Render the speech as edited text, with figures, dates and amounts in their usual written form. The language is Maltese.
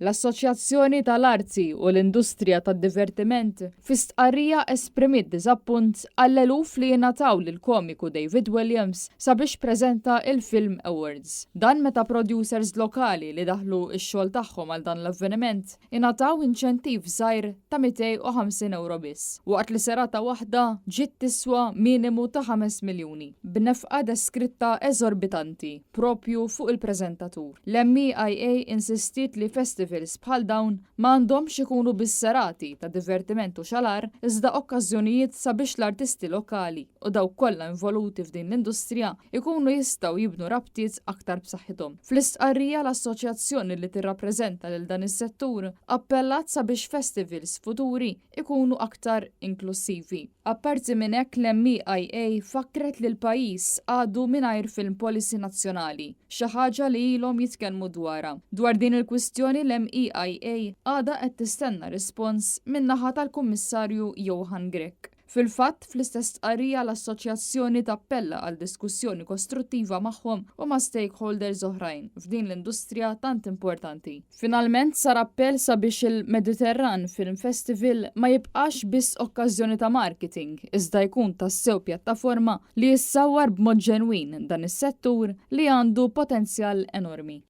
L-Assoċjazzjoni tal-Arti u l-Industrija tad-Divertiment fi stqarrija esprimiet diżappunt għall-eluf li ingħataw lill-komiku David Williams sabiex preżenta il-Film Awards. Dan meta producers lokali li daħlu x-xogħol tagħhom għal dan l-avveniment ingħataw inċentiv żgħir ta' €250 biss, waqt li serata waħda ġiet tiswa minimu ta' 5 miljuni, b'nefqa deskritta eżorbitanti propju fuq il-preżentatur. L-MEIA insistiet li festivals bħal dawn ma għandhomx ikunu biss serati ta' divertiment u xalar, iżda okkażjonijiet sabiex l-artisti lokali u dawk kollha involuti f'din l-industrija ikunu jistgħu jibnu rabtiet aktar b'saħħithom. Fl-istqarrija, l-assoċjazzjoni li tirrappreżenta lil dan is-settur appellat sabiex festivals futuri ikunu aktar inklussivi. Apparti minn hekk, l-MEIA fakkret li l-pajjiż għadu mingħajr film policy nazzjonali, xi ħaġa li ilhom jitkellmu dwarha. Dwar din il-kwistjoni, l-MEIA għadha qed tistenna rispons min-naħa tal-Kummissarju Johann Grech. Fil-fatt, fl-istess stqarrija l-assoċjazzjoni tappella għal diskussjoni kostruttiva magħhom u ma' stakeholders oħrajn f'din l-industrija tant importanti. Finalment sar appell sabiex il-Mediterran Film Festival ma jibqax biss okkażjoni ta' marketing, iżda jkun tassew pjattaforma li jissawwar b'mod ġenwin dan is-settur li għandu potenzjal enormi.